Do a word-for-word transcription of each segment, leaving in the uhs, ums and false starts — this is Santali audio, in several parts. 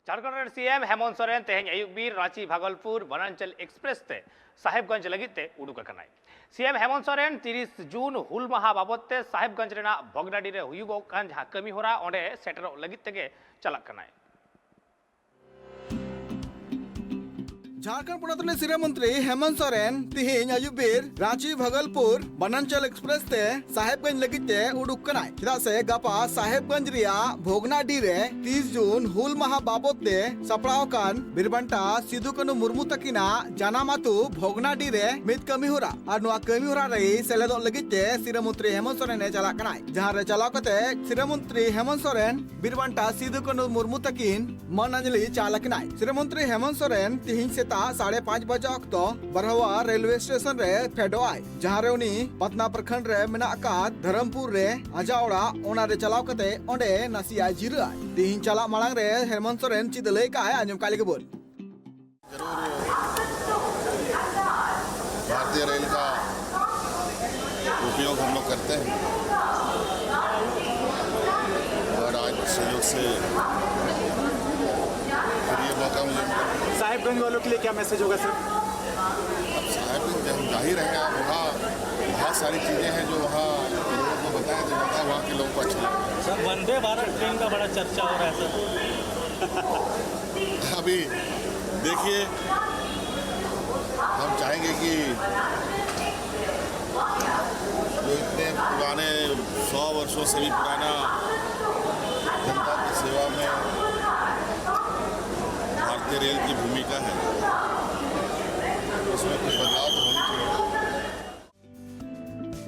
ᱡᱷᱟᱲᱠᱷᱚᱸᱰ ᱨᱮᱱ ᱥᱤ ᱮᱢ ᱦᱮᱢᱚᱱᱛ ᱥᱚᱨᱮᱱ ᱛᱮᱦᱮᱧ ᱟᱹᱭᱩᱵ ᱵᱤᱨ ᱨᱟᱸᱪᱤ ᱵᱷᱟᱜᱚᱞᱯᱩᱨ ᱵᱚᱱᱟᱧᱪᱚᱞ ᱮᱠᱥᱯᱨᱮᱥ ᱛᱮ ᱥᱟᱦᱮᱵᱽᱜᱚᱸᱡᱽ ᱞᱟᱹᱜᱤᱫ ᱛᱮ ᱩᱰᱩᱠ ᱟᱠᱟᱱᱟᱭ᱾ ᱥᱤ ᱮᱢ ᱦᱮᱢᱚᱱᱛ ᱥᱚᱨᱮᱱ ᱛᱤᱨᱤᱥ ᱡᱩᱱ ᱦᱩᱞ ᱢᱟᱦᱟ ᱵᱟᱵᱚᱛ ᱛᱮ ᱥᱟᱦᱮᱵᱽᱜᱚᱸᱡᱽ ᱨᱮᱱᱟᱜ ᱵᱷᱚᱜᱽᱱᱟᱰᱤ ᱨᱮ ᱦᱩᱭᱩᱜᱚᱜ ᱠᱟᱱ ᱡᱟᱦᱟᱸ ᱠᱟᱹᱢᱤ ᱦᱚᱨᱟ, ᱚᱸᱰᱮ ᱥᱮᱴᱮᱨᱚᱜ ᱞᱟᱹᱜᱤᱫ ᱛᱮᱜᱮ ᱪᱟᱞᱟᱜ ᱠᱟᱱᱟᱭ᱾ ᱡᱷᱟᱲᱠᱷᱚᱸᱰ ᱯᱚᱱᱚᱛ ᱨᱤᱱᱤᱡ ᱥᱤᱨᱟᱹ ᱢᱚᱱᱛᱨᱤ ᱦᱮᱢᱚᱱᱛ ᱥᱚᱨᱮᱱ ᱛᱤᱦᱤᱧ ᱟᱹᱭᱩᱵ ᱵᱤᱨ ᱨᱟᱸᱪᱤ ᱵᱷᱟᱜᱚᱞᱯᱩᱨ ᱵᱚᱱᱟᱧᱪᱚᱞ ᱮᱠᱥᱯᱨᱮᱥ ᱛᱮ ᱥᱟᱦᱮᱵᱽᱜᱚᱸᱡᱽ ᱞᱟᱹᱜᱤᱫ ᱛᱮ ᱩᱰᱩᱠ ᱠᱟᱱᱟᱭ, ᱪᱮᱫᱟᱜ ᱥᱮ ᱜᱟᱯᱟ ᱥᱟᱦᱮᱵᱽᱜᱚᱸᱡᱽ ᱨᱮᱭᱟᱜ ᱵᱷᱚᱜᱽᱱᱟᱰᱤ ᱨᱮ ᱛᱤᱥ ᱡᱩᱱ ᱦᱩᱞ ᱢᱟᱦᱟ ᱵᱟᱵᱚᱛ ᱛᱮ ᱥᱟᱯᱲᱟᱣ ᱟᱠᱟᱱ ᱵᱤᱨᱵᱟᱱᱴᱟ ᱥᱤᱫᱩ ᱠᱟᱹᱱᱦᱩ ᱢᱩᱨᱢᱩ ᱛᱟᱹᱠᱤᱱᱟᱜ ᱡᱟᱱᱟᱢ ᱟᱹᱛᱩ ᱵᱷᱚᱜᱽᱱᱟᱰᱤ ᱨᱮ ᱢᱤᱫ ᱠᱟᱹᱢᱤ ᱦᱚᱨᱟ, ᱟᱨ ᱱᱚᱣᱟ ᱠᱟᱹᱢᱤ ᱦᱚᱨᱟ ᱨᱮ ᱥᱮᱞᱮᱫᱚᱜ ᱞᱟᱹᱜᱤᱫ ᱛᱮ ᱥᱤᱨᱟᱹ ᱢᱚᱱᱛᱨᱤ ᱦᱮᱢᱚᱱᱛ ᱥᱚᱨᱮᱱ ᱮ ᱪᱟᱞᱟᱜ ᱠᱟᱱᱟᱭ, ᱡᱟᱦᱟᱸ ᱨᱮ ᱪᱟᱞᱟᱣ ᱠᱟᱛᱮ ᱥᱤᱨᱟᱹ ᱢᱚᱱᱛᱨᱤ ᱦᱮᱢᱚᱱᱛ ᱥᱚᱨᱮᱱ ᱵᱤᱨᱵᱟᱱᱴᱟ ᱥᱤᱫᱩ ᱠᱟᱹᱱᱦᱩ ᱢᱩᱨᱢᱩ ᱛᱟᱹᱠᱤᱱ ᱢᱟᱹᱱ ᱟᱸᱡᱽᱞᱤ ᱪᱟᱞ ᱟᱹᱠᱤᱱᱟᱭ᱾ ᱥᱤᱨᱟᱹ ᱢᱚᱱᱛᱨᱤ ᱦᱮᱢᱚᱱᱛ ᱥᱚᱨᱮᱱ ᱛᱤᱦᱤᱧ ᱥᱮᱛᱟᱜ ᱥᱟᱲᱮ ᱯᱟᱸᱪ ᱵᱟᱡᱟ ᱚᱠᱛᱚ ᱵᱟᱨᱦᱟᱣᱟ ᱨᱮᱞᱣᱮ ᱥᱴᱮᱥᱚᱱ ᱨᱮ ᱯᱷᱮᱰᱚᱜ ᱟᱭ, ᱡᱟᱦᱟᱸ ᱨᱮ ᱩᱱᱤ ᱯᱟᱛᱱᱟ ᱯᱨᱚᱠᱷᱚᱸᱰ ᱨᱮ ᱢᱮᱱᱟᱜ ᱟᱠᱟᱫ ᱫᱷᱚᱨᱚᱢᱯᱩᱨ ᱨᱮ ᱟᱡᱟᱜ ᱚᱲᱟᱜ, ᱚᱱᱟ ᱨᱮ ᱪᱟᱞᱟᱣ ᱠᱟᱛᱮ ᱚᱸᱰᱮ ᱱᱟᱥᱮᱭᱟᱜ ᱡᱤᱨᱟᱹᱜ ᱟᱭ᱾ ᱛᱤᱦᱤᱧ ᱪᱟᱞᱟᱜ ᱢᱟᱲᱟᱝ ᱨᱮ ᱦᱮᱢᱚᱱᱛ ᱥᱚᱨᱮᱱ ᱪᱮᱫ ᱞᱟᱹᱭ ᱠᱟᱜ ᱟᱭ, ᱟᱸᱡᱚᱢ ᱠᱟᱜ ᱞᱮᱜᱮ ᱵᱚᱱ᱾ जरूर भारतीय रेल का उपयोग हम लोग करते हैं और आज संयोग से फिर ये मौका मुझे मिला। साहिबगंज वालों के लिए क्या मैसेज होगा सर? अब साहिबगंज जहाँ जाहिर है, आप वहाँ बहुत सारी चीज़ें हैं जो वहाँ लोगों को बताया तो जाता है, वहाँ के लोगों को अच्छा लगता है। सर, वंदे भारत ट्रेन का बड़ा चर्चा हो रहा है सर। अभी देखिए, हम चाहेंगे कि जो इतने पुराने, सौ वर्षों से भी पुराना जनता की सेवा में भारतीय रेल की भूमिका है, इसमें कुछ बदलाव तो होना चाहिए।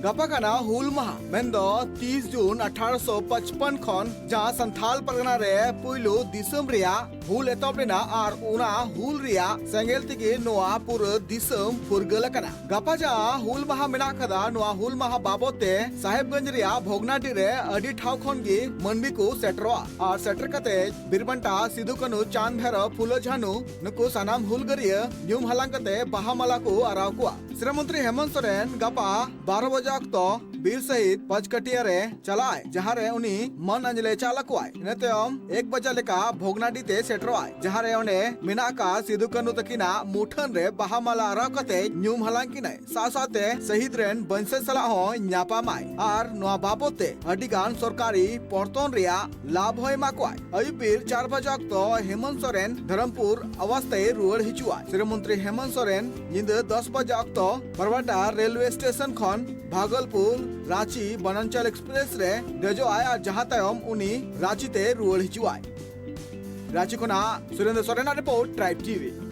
ᱜᱟᱯᱟ ᱠᱟᱱᱟ ᱦᱩᱞ ᱢᱟᱦᱟ, ᱢᱮᱱᱫᱚ ᱛᱤᱥ ᱡᱩᱱ ᱟᱴᱷᱟᱨᱚᱥᱚ ᱯᱟᱸᱪᱯᱟᱱ ᱠᱷᱚᱱ ᱡᱟᱦᱟᱸ ᱥᱟᱱᱛᱷᱟᱞ ᱯᱟᱨᱜᱟᱱᱟ ᱨᱮ ᱯᱩᱭᱞᱩ ᱫᱤᱥᱚᱢ ᱨᱮᱭᱟᱜ ᱦᱩᱞ ᱮᱛᱚᱦᱚᱵ ᱞᱮᱱᱟ ᱟᱨ ᱚᱱᱟ ᱦᱩᱞ ᱨᱮᱭᱟᱜ ᱥᱮᱸᱜᱮᱞ ᱛᱮᱜᱮ ᱱᱚᱣᱟ ᱯᱩᱨᱟᱹ ᱫᱤᱥᱚᱢ ᱯᱷᱩᱨᱜᱟᱹᱞ ᱟᱠᱟᱱᱟ᱾ ᱜᱟᱯᱟ ᱡᱟᱦᱟᱸ ᱦᱩᱞ ᱢᱟᱦᱟ ᱢᱮᱱᱟᱜ ᱟᱠᱟᱫᱟ, ᱱᱚᱣᱟ ᱦᱩᱞ ᱢᱟᱦᱟ ᱵᱟᱵᱚᱛ ᱛᱮ ᱥᱟᱦᱮᱵᱽᱜᱚᱸᱡᱽ ᱨᱮᱭᱟᱜ ᱵᱷᱚᱜᱽᱱᱟᱰᱤ ᱨᱮ ᱟᱹᱰᱤ ᱴᱷᱟᱶ ᱠᱷᱚᱱ ᱜᱮ ᱢᱟᱹᱱᱢᱤ ᱠᱚ ᱥᱮᱴᱮᱨᱚᱜᱼᱟ ᱟᱨ ᱥᱮᱴᱮᱨ ᱠᱟᱛᱮ ᱵᱤᱨᱵᱟᱱᱴᱟ ᱥᱤᱫᱩ ᱠᱟᱹᱱᱦᱩ, ᱪᱟᱸᱫᱽ ᱵᱷᱟᱭᱨᱚ, ᱯᱷᱩᱞᱳ ᱡᱷᱟᱱᱩ ᱱᱩᱠᱩ ᱥᱟᱱᱟᱢ ᱦᱩᱞᱜᱟᱹᱨᱤᱭᱟᱹ ᱧᱩᱢ ᱦᱟᱞᱟᱝ ᱠᱟᱛᱮ ᱵᱟᱦᱟ ᱢᱟᱞᱟ ᱠᱚ ᱟᱨᱟᱣ ᱠᱚᱣᱟ᱾ ᱥᱤᱨᱟᱹ ᱢᱚᱱᱛᱨᱤ ᱦᱮᱢᱚᱱᱛ ᱥᱚᱨᱮᱱ ᱜᱟᱯᱟ ᱵᱟᱨᱚ ᱵᱟᱡᱟ ᱚᱠᱛᱚ ᱵᱤᱨ ᱥᱟᱹᱦᱤᱫ ᱯᱟᱸᱪᱠᱟᱹᱴᱤᱭᱟ ᱨᱮ ᱪᱟᱞᱟᱜ ᱟᱭ, ᱡᱟᱦᱟᱸ ᱨᱮ ᱩᱱᱤ ᱢᱟᱹᱱ ᱟᱸᱡᱽᱞᱮ ᱪᱟᱞ ᱟᱠᱚᱣᱟᱭ᱾ ᱤᱱᱟᱹ ᱛᱟᱭᱚᱢ ᱮᱠ ᱵᱟᱡᱟ ᱞᱮᱠᱟ ᱵᱷᱚᱜᱽᱱᱟᱰᱤ ᱛᱮ ᱥᱮᱴᱮᱨ ᱥᱮᱴᱮᱨᱚᱜᱼᱟᱭ, ᱡᱟᱦᱟᱸ ᱨᱮ ᱚᱸᱰᱮ ᱢᱮᱱᱟᱜ ᱟᱠᱟᱫ ᱥᱤᱫᱩ ᱠᱟᱹᱱᱦᱩ ᱛᱟᱹᱠᱤᱱᱟᱜ ᱢᱩᱴᱷᱟᱹᱱ ᱨᱮ ᱵᱟᱦᱟ ᱢᱟᱞᱟ ᱟᱨᱟᱣ ᱠᱟᱛᱮ ᱧᱩᱢ ᱦᱟᱞᱟᱝ ᱠᱤᱱᱟᱭ᱾ ᱥᱟᱶ ᱥᱟᱶᱛᱮ ᱥᱟᱹᱦᱤᱫ ᱨᱮᱱ ᱵᱚᱝᱥᱚᱡᱽ ᱥᱟᱞᱟᱜ ᱦᱚᱸ ᱧᱟᱯᱟᱢᱟᱭ ᱟᱨ ᱱᱚᱣᱟ ᱵᱟᱵᱚᱛ ᱛᱮ ᱟᱹᱰᱤ ᱜᱟᱱ ᱥᱚᱨᱠᱟᱨᱤ ᱯᱚᱱᱛᱷᱟ ᱨᱮᱭᱟᱜ ᱞᱟᱵᱷ ᱦᱚᱸ ᱮᱢᱟ ᱠᱚᱣᱟᱭ᱾ ᱟᱹᱭᱩᱵ ᱵᱮᱨ ᱪᱟᱨ ᱵᱟᱡᱮ ᱚᱠᱛᱚ ᱦᱮᱢᱚᱱᱛ ᱥᱚᱨᱮᱱ ᱫᱷᱚᱨᱚᱢᱯᱩᱨ ᱟᱵᱟᱥ ᱛᱮᱭ ᱨᱩᱣᱟᱹᱲ ᱦᱤᱡᱩᱜᱼᱟ᱾ ᱥᱤᱨᱟᱹ ᱢᱚᱱᱛᱨᱤ ᱦᱮᱢᱚᱱᱛ ᱥᱚᱨᱮᱱ ᱧᱤᱫᱟᱹ ᱫᱚᱥ ᱵᱟᱡᱮ ᱚᱠᱛᱚ ᱵᱟᱨᱣᱟᱴᱟ ᱨᱮᱞᱣᱮ ᱥᱴᱮᱥᱚᱱ ᱠᱷᱚᱱ ᱵᱷᱟᱜᱚᱞᱯᱩᱨ ᱨᱟᱸᱪᱤ ᱵᱚᱱᱟᱧᱪᱚᱞ ᱮᱠᱥᱯᱨᱮᱥ ᱨᱮ ᱫᱮᱡᱚᱜᱼᱟᱭ ᱟᱨ ᱡᱟᱦᱟᱸ ᱛᱟᱭᱚᱢ ᱩᱱᱤ ᱨᱟᱸᱪᱤ ᱛᱮ ᱨᱩᱣᱟᱹᱲ ᱦᱤᱡᱩᱜᱼᱟᱭ᱾ ᱨᱟᱸᱪᱤ ᱠᱷᱚᱱᱟᱜ ᱥᱩᱨᱮᱱᱫᱨᱚ ᱥᱚᱨᱮᱱᱟᱜ ᱨᱤᱯᱳᱨᱴ, ᱴᱨᱟᱭᱤᱵᱽ ᱴᱤᱵᱷᱤ᱾